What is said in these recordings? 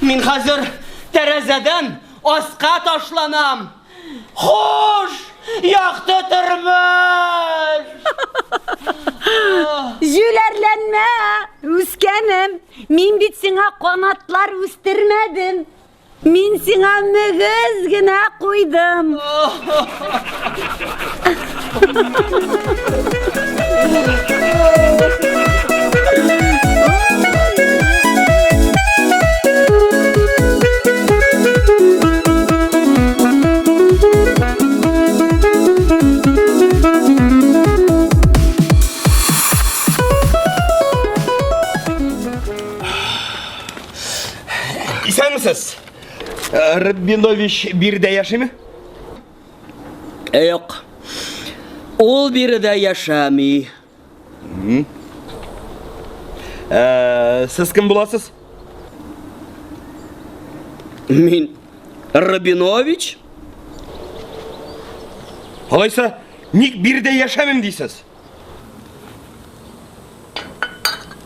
Мин хәзер тәрәзәдән аска ташланам. Хуш, якты тормыш! Җүләрләнмә, үскәнем. Мин бит сиңа канатлар үстермәдем. Мин сиңа мөгез генә куйдым. Исәнмесез. Рабинович биредә яшиме? Юк. Ул биредә яшәми. Сез кем буласыз? Мин Рабинович. Алайса, ник биредә яшәмим дисез?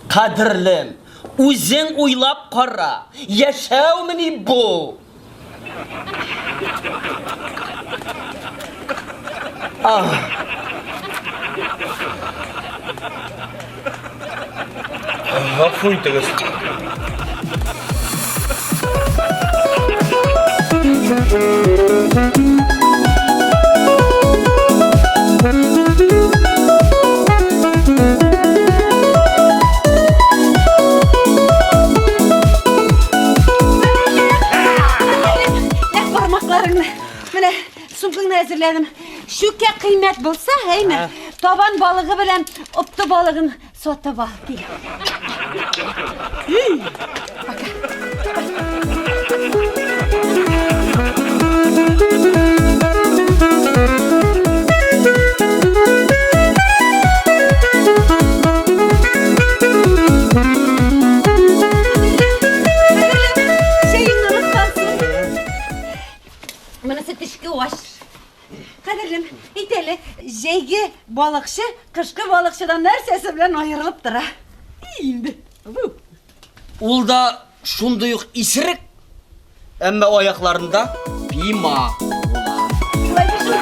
Кадерлем, үзең уйлап кара, яшәүмени бу? Ах. Гафу итегез. Бармакларыңны, менә сумкаңны әзерләдем. Шүкә кыйммәт булса, әйме, табан балыгы белән опты балыгын Сатып ал, кил. Чәеңне онытмасын. Монысы төшке аш. Кадерлем, әйт әле, җәйге балыкчы кышкы балыкчыдан нәрсәсе белән аерылып тора? Инде. Бу. Ул да шундый ук исерек, әмма аякларында пима була. Шулай шул.